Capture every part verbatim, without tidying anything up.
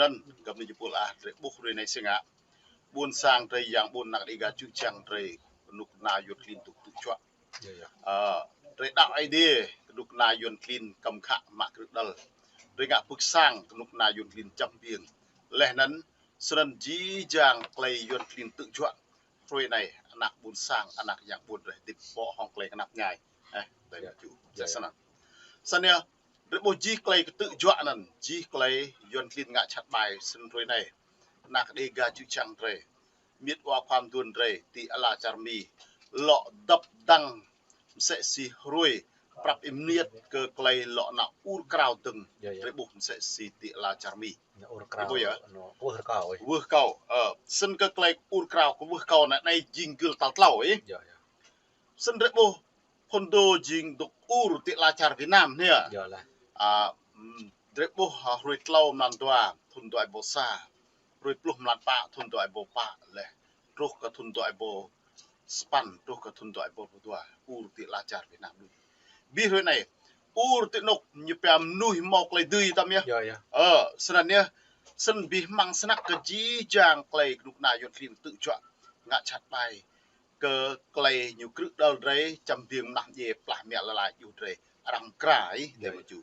Anŭn, gơ̆p anai jơpul ah, drơi ƀuh hrơi anai sĭt ngă. Ƀôn sang drơi yang ƀôn năk Dêga čư̆ čang drơi, kơnuk kơna Yuăn klin tŭ tŭ juă. Ơ, drơi đaŏ Ơi Adai, kơnuk kơna Yuăn klin kăm khă mă krư̆ đăl. Drơi ngă pưk sang, kơnuk kơna Yuăn klin čăm biêng. Laih anŭn, snăn jih jang klei Yuăn klin tŭ juă. Hrơi anai, anăk ƀôn sang, anăk yang ƀôn drơi hơdip pŏk hŏng klei knap mơñai. Ơ, drơi mă čư̆. Snăn. Snăn yơh, drơi ƀuh jih klei kơ tŭ juă anŭn, jih klei Yuăn klin ngă čăt ƀai, snăn hrơi anai. Anăk Dêga čư̆ čang drơi. Miêt wa khua mduôn drơi, ti ala čar Mi. Lŏ dăp dăng msĕ si hrơi, prăp ih miêt kơ klei lŏ nao ur krao dơ̆ng. Drơi ƀuh msĕ si ti ala čar Mi. Nao ur krao, ih ƀuh yơh? Nao kwưh rơkâo, ih. Kwưh rơkâo, ơ, snăn kơ klei ur krao, kwưh rơkâo anai, anai jing gưl tal tlâo, ih. Snăn drơi ƀuh, phŭn dô jing dŏ ur ti ala čar Việt Nam anai. Ơ, drơi ƀuh, hrơi tlâo mlan dua, thŭn dua êbâo sa. Hrơi pluh mlan pă, thŭn dua êbâo pă, laih. Truh kơ thŭn dua êbâo sapăn, truh kơ thŭn dua êbâo pluh dua, ur ti ala čar Việt Nam đuč. Bi hrơi anai, ur ti anôk ñu pia mnuih hmâo klei dưi tăm yơh. Ơ, snăn yơh, snăn bi hmăng snăk kơ jih jang klei kơnuk kơna Yuăn klin tŭ juă, ngă čăt ƀai. Kơ klei ñu krư̆ đăl drơi, čăm biêng mnah mdjê plah mă lơlai juh drơi. Arăng mkra ih, drơi mă čư̆.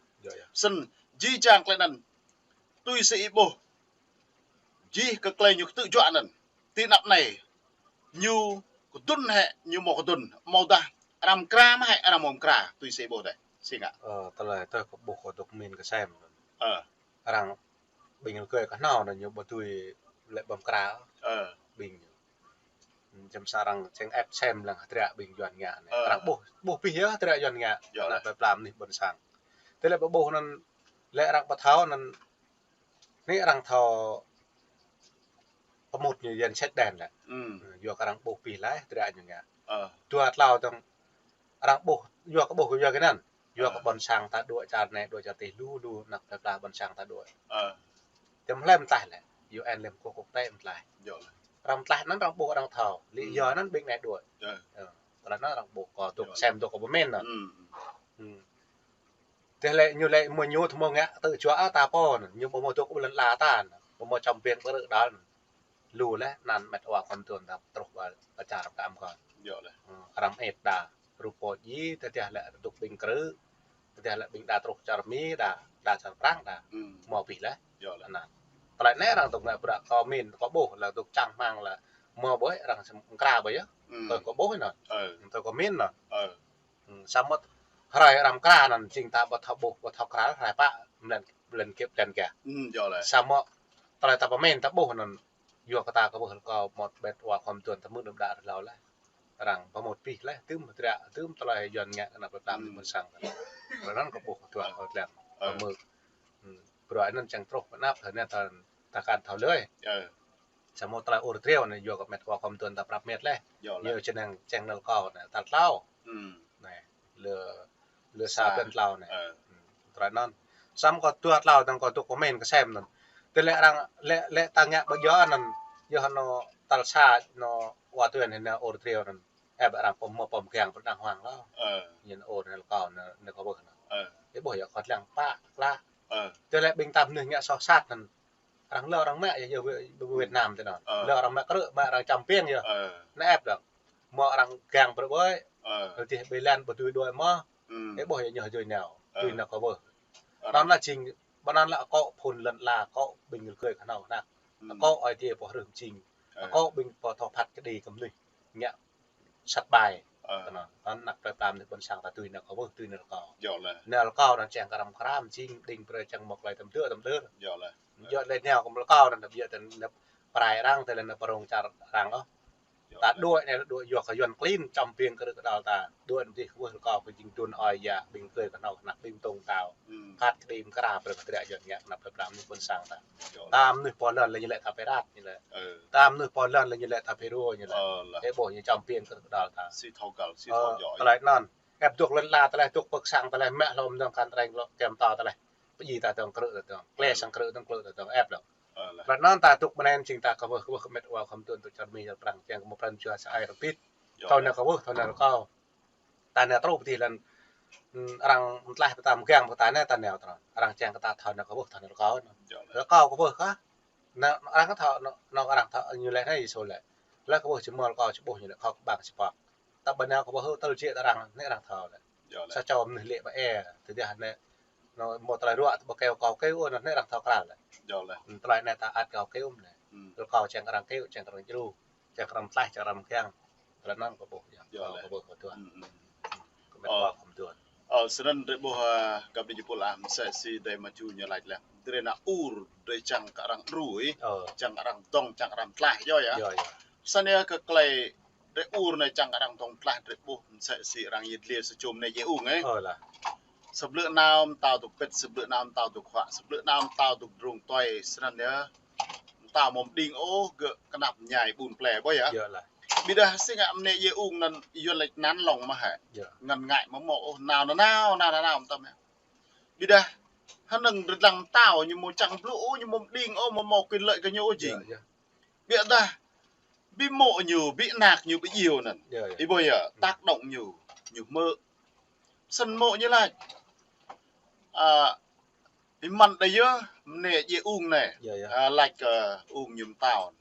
Snăn, jih jang klei anŭn, tui si ih ƀuh. Jih kơ klei ñu tŭ juă anŭn. Ti anăp anai. Ñu kơdŭn hĕ, ñu hmâo kơdŭn. Hmâo dah arăng mkra mơ̆ hĕ, arăng hmâo mkra. Tui si ih ƀuh dih. Sĭt ngă. Ơ, tơlơi tơl kơ ƀuh kơ dŏ min kơsem. Ơ. Arăng ƀing rơgơi kơhnâo anŭn ñu ƀu dưi lĕ ƀu mkra. Ơ. Ƀing. Čăm sa arăng čeng ĕp sem lăng hơdră ƀing Yuăn ngă anai. Ơ. Arăng ƀuh, ƀuh pih yơh hơdră Yuăn ngă. Anăk plei pla mơnuih ƀôn sang. Tơlơi ƀu ƀuh anŭn lĕ arăng ƀu thâo anŭn Anai arăng thâo pơmŭt ñu Yuăn sĕt đen lĕ. Yua kơ arăng ƀuh pih laih, hơdră ñu ngă. Dua tlâo dơ̆ng arăng ƀuh, yua kơ ƀuh kơ yua kơ anŭn. Yua kơ ƀôn sang ta đuaĭ čar anai, đuaĭ čar adih lu, lu, anăk plei pla ƀôn sang ta đuaĭ. Tơm hlăm mơtlaih lĕ, U N lĕ kơ kŭk tĕ mơtlaih. Arăng mơtlaih anŭn arăng ƀuh arăng thâo, lĕ yua anŭn ƀing anai đuaĭ. Tơlơi anŭn arăng ƀuh kơ dŏ sem dŏ kơ pơmĭn anŭn. Tơlơi ñu lĕ mơ̆ ñu tơmơ̆ ngă tŭ juă ta pô anŭn, ñu ƀu mơ̆ dŏ ƀơi lŏn ala ta anŭn, ƀu mơ̆ čăm biêng ƀrư̆ đal anŭn. Lu lĕ anăn met wa khŏm tuan ta truh ƀơi čar kăm kơ. Arăng ĕp đa, rup pô djai, tơdah lĕ dŏ ƀing krư̆, tơdah lĕ ƀing đa truh čar Mi đa, đa čar Prăng đa. Mơ̆ pih lĕ. Anŭn. Tơlơi anai arăng dŏ ngă bruă kơ min, kơ ƀuh lĕ dŏ čang hmang lĕ mơ̆ ƀơi arăng sem mkra ƀơi yơh. Kơ kơ ƀuh anŭn. Kơ kơ min anŭn. Samơ̆ hrơi arăng mkra anŭn jing ta ƀu thâo ƀuh, ƀu thâo kral, hrơi pă mlan, mlan kĕp mlan gah. Samơ̆ tơlơi ta pơmĭn ta ƀuh anŭn yua kơ ta kơ ƀuh kơ mơ̆ met wa khŏm tuan ta mơ̆ đưm đă hlâo lĕ. Arăng pơmŭt pih lĕ, tơm hơdră, tơm tơlơi Yuăn ngă kơ anăk plei pla mơnuih ƀôn sang. Tơlơi anŭn kơ ƀuh kơ tuan kơ tlang. Pơmŭt. Bruă anŭn čang truh pơ anăp, anai ta, ta kăn thâo lơi. Samơ̆ tơlơi ur triu anai yua kơ met wa khŏm tuan ta prăp met lĕ. Ñu čang nao čang nao kơ anai, tal tlâo. Anai, lơ, lơ sa păn tlâo anai. Tơlơi anŭn. Samơ̆ kơ dua tlâo dơ̆ng kơ dŏ pơmĭn kơ sem anŭn. Tơlơi arăng lĕ, lĕ ta ngă ƀơi yua anŭn. Yua anŭn tal sa anŭn wa tuan anai ur triu anŭn. Ĕp arăng pơm mơ̆ pơm kiăng pơđang huang lŏ. Ñu ur anai kơ anai, anai kơ ƀuh anŭn. Ih ƀuh yơh kơ tlang pă, klă. Tơlơi ƀing ta mơnuih ngă soh sat anŭn. Arăng lơ arăng mă yơh, yơh Việt Nam tơ anŭn. Lơ arăng mă krư̆, mă arăng čăm biêng yơh. Anai ĕp dơ̆ng. Mơ̆ arăng kiăng ƀrư̆ ƀơi. Tơdah ƀơi lŏn ƀu dưi đuaĭ mơ̆. Ih ƀuh yơh ñu dưi nao. Dưi nao kơ ƀuh. Anŭn lĕ jing, ƀơi anŭn lĕ akŏ phŭn lŏn ala, akŏ ƀing rơgơi kơhnâo anăk. Akŏ Ơi Adai pô hrih mjing. Akŏ ƀing pô thâo phat kơđi kơ mơnuih. Ngă sat ƀai. Tơ anŭn, anŭn anăk plei pla mơnuih ƀôn sang ta dưi nao kơ ƀuh, dưi nao kơ. Nao kơ anŭn čang kơ arăng mkra mjing, đing brơi čang mơ̆ klei tơm dơ̆, tơm dơ̆. Yua lĕ nao kơ mơ̆ kâo anŭn, ƀiă tơ anŭn prai arăng, tơlơi anŭn pơrông čar arăng ôh. Ta đuaĭ anai, đuaĭ yua kơ Yuăn klin, čăm biêng krư̆ kơđăl ta. Đuaĭ anŭn dih kơ ƀuh kơ kâo kơ jing đun ơi yă, ƀing rơgơi kơhnâo, anăk ƀing tông tao. Phat kơđi mkra, brơi kơ hơdră Yuăn ngă, anăk plei pla mơnuih ƀôn sang ta. Ta mơnuih pô lŏn lĕ ñu lĕ ta pơrat ñu lĕ. Ta mơnuih pô lŏn lĕ ñu lĕ ta pơrô ñu lĕ. Ih ƀuh ñu čăm biêng krư̆ kơđăl ta. Tơlơi anŭn. Ĕp dŏ lŏn ala tơlơi, dŏ pơ sang tơlơi, mă hlŏm dơ̆ng kăn treng lŏ kem ta tơlơi. Pơdjai ta dơ̆ng krư̆ ta dơ̆ng. Klĕ sang krư̆ dơ̆ng klư̆ ta dơ̆ng ĕp lŏ. Tơlơi anŭn ta dŏ ƀơi anai jing ta kơ ƀuh, kơ ƀuh kơ met wa khŏm tuan dŏ čar Mi čar Prăng, čang kơ mơ̆ pran jua sa ai rơbit. Thâo nao kơ ƀuh, thâo nao kơ. Ta nao truh pơ dih lŏn, arăng mơtlaih pơ ta mơgang pơ ta anai ta nao tơ anŭn. Arăng čang kơ ta thâo nao kơ ƀuh, thâo nao kơ. Kơ kâo kơ ƀuh kơ. Nao arăng thâo, nao, nao arăng thâo, ñu laĭ anai Yêsu laĭ. Laih kâo ƀuh jơmơl kâo či ƀuh ñu laĭ kâo kơƀang či pŏk. Tơdah ƀơi anai kâo ƀuh hơtơl jĕ arăng, anai arăng thâo laĭ. Yơh laih. Sa čô mơnuih lĕ ƀơi ia, tơdah anai, nao hmâo tơlơi ruă, tơƀơi kơyâo kâo kơyâo, anai arăng thâo krăn laĭ. Yơh laih. Hm, tơlơi anai ta ăt kâo kơyâo mơ̆n laĭ. Hm. Tơl kâo čang arăng kơyâo, čang arăng djru, čang arăng mơtlaih, čang arăng mơkiăng. Tơlơi anŭn kâo ƀuh, yơh. Yơh laih. Kâo ƀuh kâo tuan. Hm, hm. Kâo met wa kâo tuan. Ơ, snăn drei ƀuh, ơ, găp djuai jơpul ah, msĕ si drei mơ̆ng ču ñu laĭ laih. Drei nao ur, drei čang kơ arăng đru, ơ, čang arăng dŏng, čang arăng mơtlaih, yơh yơh. Yơh yơh. Snăn yơh kơ klei drei ur anai čang kơ arăng dŏng mơtlaih drei ƀuh, msĕ si arăng yit liê sa čô mơnĕ djai ung, ơ. Ơ lah. Sa blư̆ nao mtao dôk pĭt, sa blư̆ nao mtao dôk huă, sa blư̆ nao mtao dôk drông tuai, snăn yơh. Mtao mơ̆ng đing ôh gơ̆ kơnăp mơñai ƀun plei, ƀuh yơh. Yơh lah. Ƀiădah si ngă mơnĕ djai ung anŭn Yuăn laĭ năn lòng mơh hĕ. Yơh. Ngăn ngại mơ̆ mơ̆ ôh, nao nao nao nao nao mơtam hĕ. Ƀiădah hơnơ̆ng drei dlăng mtao ñu mơ̆ čang blŭ ôh, ñu mơ̆ đing ôh, mơ̆ mơ̆ quyền lợi kơ ñu ôh jing. Yơh, yơh. Ƀiădah ƀing mô̆ ñu, ƀing anak ñu, ƀing djiêu anŭn. Yơh, yơh. Ih ƀuh yơh, hm, tác động ñu, ñu hmư̆. Snăn mô̆ ñu laĭ. A, ih mơ̆n đa yơh, mơnĕ djai ung anai. Yơh, yơh. A, laĭ kơ ung ñu mtao.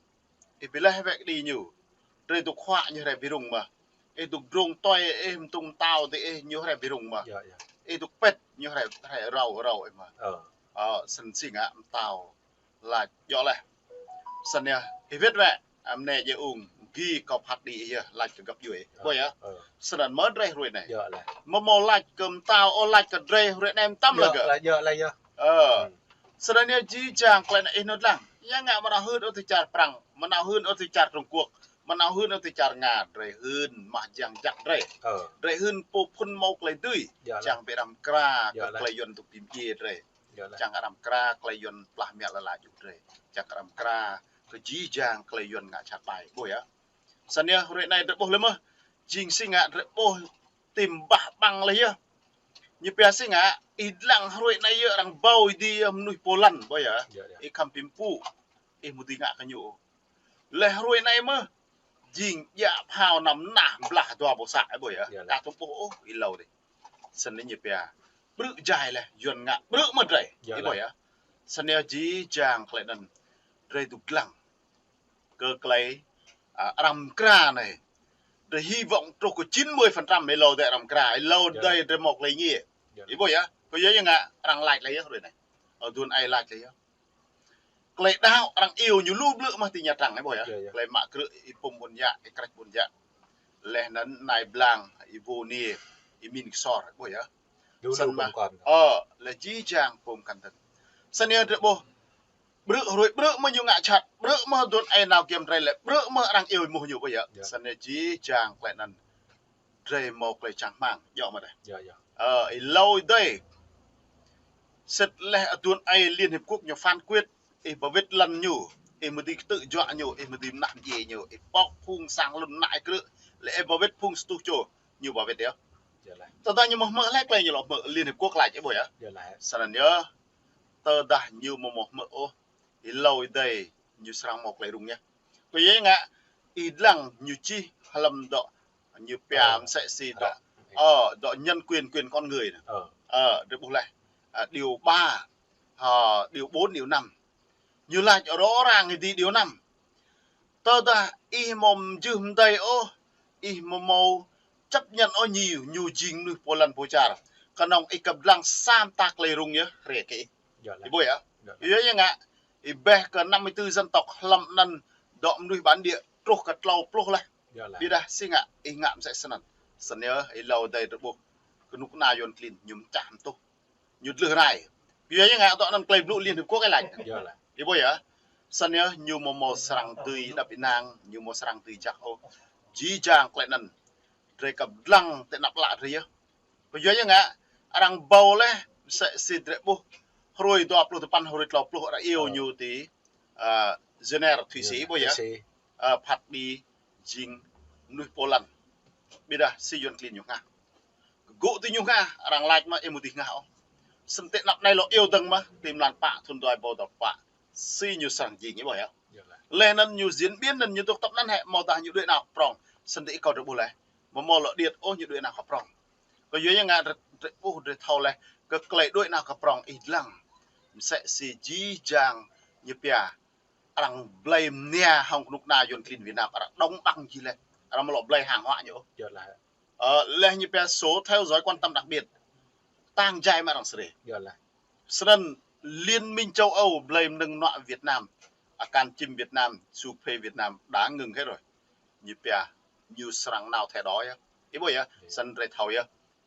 Ih bi laih wĕ kơđi ñu. Drei dôk huă ñu hrĕ bi rŭng mơh. Ih dôk drông tuai, ih mtŭng mtao dih, ih ñu hrĕ bi rŭng mơh. Yơh, yơh. Ih dôk pĭt ñu hrĕ, hrĕ rao, rao ih mơh. Ơ. Ơ, snăn si ngă mtao laĭ djơ̆ laih. Snăn yơh, ih wĭt wĕ, a, mơnĕ djai ung, gĭ kâo phat đĭ yơh, laĭ kơ găp djuai. Ơ, ƀuh yơh. Ơ. Snăn mơ̆ drei hruê anai. Djơ̆ laih. Mơ̆ mơ̆ laĭ kơ mtao, ơ, laĭ kơ drei hruê anai mơtam lĕ gơ̆. Djơ̆ laih, djơ̆ laih yơh. Ơ. Hm. Snăn yơh jih jang klei anai ih nao dlăng. Yang ngă mơ̆ nao hưn ôh ti čar Prăng, mơ̆ nao hưn ôh ti čar Trung Quốc, mơ̆ nao hưn ôh ti čar Nga, drei hưn mah jang jăk drei. Ơ. Drei hưn pô phŭn mâo klei dưi. Djơ̆ laih. Čang bĕ răm kra, djơ̆ laih, kơ klei Yuăn dôk bi mdjiê drei. Djơ̆ laih. Čang arăng kra klei Yuăn plah mă lŏn la djuh drei. Čang arăng kra kơ jih jang klei Yuăn ngă jhat ƀai. Ƀuh yơh. Snăn yơh, hruê anai drei ƀuh lĕ mơh. Jing si ngă drei ƀuh tim bah ƀăng leh yơh. Ñu pia si ngă, ih dlăng hruê anai yơh arăng ƀâo ih dih yơh mơnuih pô lăn, ƀuh yơh. Yơh, yơh. Ih khăm pĭm pŭ, ih mơ̆ dưi ngă kơ ñu. Leh hruê anai mơh, jing djă phao năm nah blah dua ƀô̆ să, ih ƀuh yơh. Yơh, leh. Ka tŭ ƀuh ôh, ih hlâo dih. Snăn ñu pia. Ƀrư̆ jai leh, Yuăn ngă ƀrư̆ mơ̆ drei. Yơh, ih ƀuh leh. Yơh. Snăn yơh jih jang klei anŭn drei dôk dlăng kơ klei, a, arăng kra anai. Drei hy vọng truh kơ chín mươi phần trăm ih hlâo dih arăng kra, ih hlâo, yơh, dih drei mâo klei êngiê. Yơh. Ih ƀuh yơh, kơ yơh ngă arăng lač leh yơh hruê anai. Ơ, aduôn aê lač leh yơh. Klei đăo arăng iêu ñu lu blư̆ mơh ti Nha Trang, ih ƀuh yơh. Yơh, yơh. Klei mă krư̆, ih pŭm ƀuôn yă, ih krĕč ƀuôn yă. Leh anŭn nai blang, ih vô niê, ih min ksor, ih ƀuh yơh. Lu lu. Snăn mơh pơm kăn. Ơ, leh jih jang pơm kăn tơ̆n. Snăn yơh drei ƀuh. Ƀrư̆ hruê ƀrư̆ mơ̆ ñu ngă jhat, ƀrư̆ mơ̆ aduôn aê nao giăm drei leh, ƀrư̆ mơ̆ arăng iêu ih mơ̆ ñu, ƀuh yơh. Yơh. Snăn yơh jih jang klei anŭn. Drei mâo klei čang hmang, djơ̆ mơ̆ drei. Yơh, yơh. Ơ, ih hlâo dih. Sĭt leh aduôn aê Liên Hiệp Quốc ñu phán quyết, ih ba wĭt lăn ñu, ih mơ̆ dưi ktư̆ juă ñu, ih mơ̆ dưi mơnă mdjiê ñu, ih pŏk phung sang lŏn mơnă ih krư̆, leh ih ba wĭt phung sa tuh čô, ñu ba wĭt yơh. Yơh leh. Tơdah ñu mơ̆ hmư̆ leh klei ñu lŏ hmư̆ Liên Hiệp Quốc lač, ih ƀuh yơh. Yơh leh. Snăn yơh, tơdah ñu mơ̆ mơ̆ hmư̆ ôh, ih hlâo dih, ñu srăng mâo klei rŭng yơh. Kơ yơh ngă, ih dlăng ñu čih hlăm dŏ, ñu pia, ơ, msĕ si dŏ, ơ, dŏ nhân quyền, quyền con người anai. Ơ. Ơ, drei ƀuh leh. A, điều ba, ha, điều bốn, điều năm. Ñu lač rõ ràng ih dih điều năm. Tơdah ih mơ̆ mjưh mdei ôh, ih mơ̆ mâo chấp nhận ôh ñu, ñu jing mơnuih pô lăn pô čar. Kơnơ̆ng ih kăp dlăng sa mta klei rŭng yơh, hrĕ kơ ih. Yơh leh. Ih ƀuh yơh? Yơh leh. Yơh, yơh ngă, ih ƀuh kơ năm mươi tư dân tộc hlăm anăn dŏ mơnuih bản địa truh kơ tlâo pluh leh. Yơh leh. Ƀiădah si ngă, ih ngă msĕ snăn. Snăn yơh, ih hlâo dih drei ƀuh. Kơnuk kơna Yuăn klin, ñu mčah mtuh. Ñu dlưh rai. Yơh, yơh ngă dŏ anăn klei blŭ Liên Hiệp Quốc ih lač. Yơh leh. Ih ƀuh yơh? Snăn yơh, ñu mơ̆ mâo srăng dưi đăp ênang, ñu mâo srăng dưi jăk ôh. Jih jang klei anăn. Drei kăp dlăng ti anăp ală drei yơh. Kơ yơh ngă, arăng ƀâo leh, msĕ si drei ƀuh, hruê dua pluh tơpăn, hruê tlâo pluh arăng iêu, ơ, ñu ti, a, Geneva, Thụy Sĩ, ƀuh yơh? Thụy Sĩ. A, phat đĭ jing mơnuih pô lăn. Ƀiădah si Yuăn klin ñu hngah. Gơ̆ ti ñu hngah, arăng lač mơ̆ ih mơ̆ dưi hngah ôh. Snăn ti anăp anai lŏ iêu dơ̆ng mơh, ti mlan pă, thŭn dua êbâo dua pluh pă. Si ñu srăng jing, ih ƀuh yơh? Yơh leh. Leh anăn ñu diễn biến anăn ñu dôk tăp anăn hĕ, mơ̆ dah ñu đuĕ nao kơ prŏng. Snăn ti ih kâo drei ƀuh leh. Mơ̆ mâo lŏ điêt ôh ñu đuĕ nao kơ prŏng. Kơ yơh ngă drei, drei ƀuh drei thâo leh, kơ klei đuĕ nao kơ prŏng ih dlăng. Msĕ si jih jang ñu pia. arăng blơi mnia hăng kơnuk kơna Yuan klin Việt Nam, arăng đóng băng jih laih. Arăng mlŏ blơi hàng hóa ñu. Yơh lah. Ơ, laih ñu pia số theo dõi quan tâm đặc biệt tăng jai mă arăng sreh. Yơh lah. Snăn Liên minh châu Âu blơi mơnơ̆ng nuă Việt Nam, akan čim Việt Nam, su phê Việt Nam đã ngừng hết rồi. Ñu pia, ñu srăng nao theo đó yơh. Ih ƀuh yơh, yơh, snăn drei thâo yơh.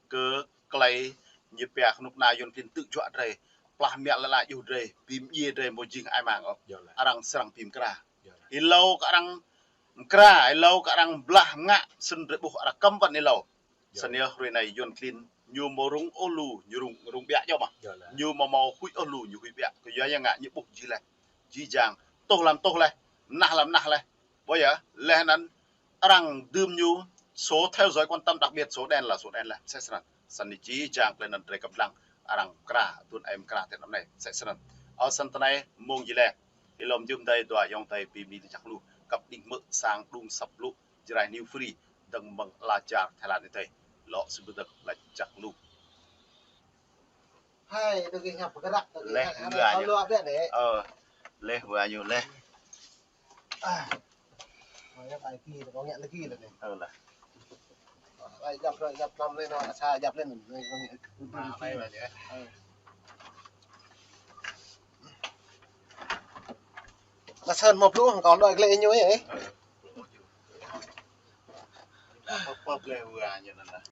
Kơ klei ñu pia kơnuk kơna Yuan klin tŭ juă drei, plah mă lŏ lŏ juh drei, bi mdjiê drei mơ̆ jing ai mang ôh. Yơh lah. Arăng srăng bi mkra. Yơh lah. Êlâo kơ arăng mkra, êlâo kơ arăng blah ngă, snăn drei ƀuh arăng kăm păn êlâo. Yơh. Snăn yơh hrơi anei Yuan klin, ñu mơ̆ rŭng ôh lu, ñu rŭng, rŭng ƀiă djŏ mơh. Yơh lah. Ñu mơ̆ mâo huĭ ôh lu, ñu huĭ ƀiă. Kơ yua ngă ñu ƀuh jih laih. Jih jang. Tuh lăm tuh laih. Mnah lăm mnah laih. Ƀuh yơh, laih anăn arăng dưm ñu số theo dõi quan tâm đặc biệt, số đen là số đen laih. Msĕ snăn. Snăn jih jang klei anăn drei kăp lăng. Arăng mkra, tuan ai mkra tơ anăp anei. Msĕ snăn. Ơ snăn tơ anei mông jih laih. Ih lŏm jum dai dua ayŏng adơi bi mni lač jăk lu. Kăp đĭng hmư̆ sang đŭng asăp lu. Jrai New Free, dơ̆ng mơ̆ng ala čar Thái Lan adih. Lŏ sĭt ƀơdơ̆ng lač jăk lu. Hai, đơ gih ngă pơgơrak, đơ gih laih ngă, ngă wua ñu. Lu abih anei. Ơ, laih wua ñu laih. Ah. Ơ, ya, tai ki, kâo ngă lagi lah anei. Ơ lah. Ai, djăp, djăp năm anei, nao sa djăp anei, anei, anei. Anei, anei, anei. Ơ. Mă sơ̆n mă pluh, kâo đuaĭ glaĭ ñu ih. Pơp, pơp leh wua ñu anăn lah.